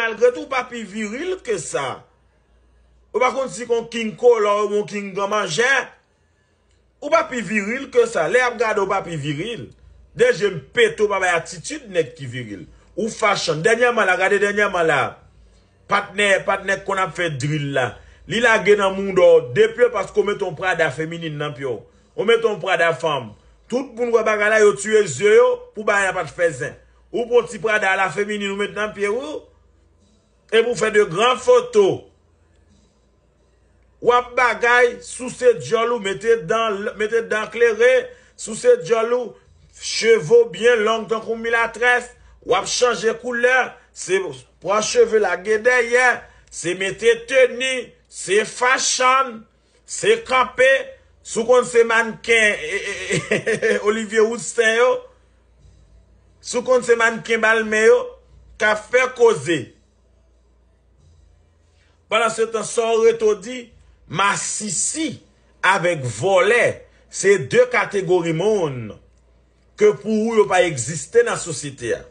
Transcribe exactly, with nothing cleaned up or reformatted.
Malgre tou, ou pa pi viril ke sa. Ou pa konn si kon king kola ou yon king gran manjè. Ou pa pi viril ke sa. Lè y ap gade, ou pa pi viril. De je m pete, ou pa bay atitid nèg ki viril. Ou fashion. Dènyèman la, gade dènyèman la. Patnè, patnè k konn ap fè drill la. Li lage nan mouda w de pye paske w mete yon prada feminin nan pye w. Ou mete yon prada fanm. Tout moun wè bagay la, yo tiye zye yo pou bagay la pa t fè zen. Ou pran ti prada la feminin, ou met nan pye w. Epi w fè de gran foto. W ap bagay, souse dyòl ou, mete dan, mete dan klere, souse dyòl ou, cheve w byen long tankou milatrès, w ap chanje koulè, se pran cheve lage dèyè, se mete teni, se fashion, se kanpe, si w konn se mannken e, e, e, Olivier Rousteing yo, si w konn se mannken Balmain yo, k ap fè koze. Pandan se tan, sa w reto di, masisi avèk vòlè, se de kategori moun ke pou ou yo pa egziste nan sosyete a.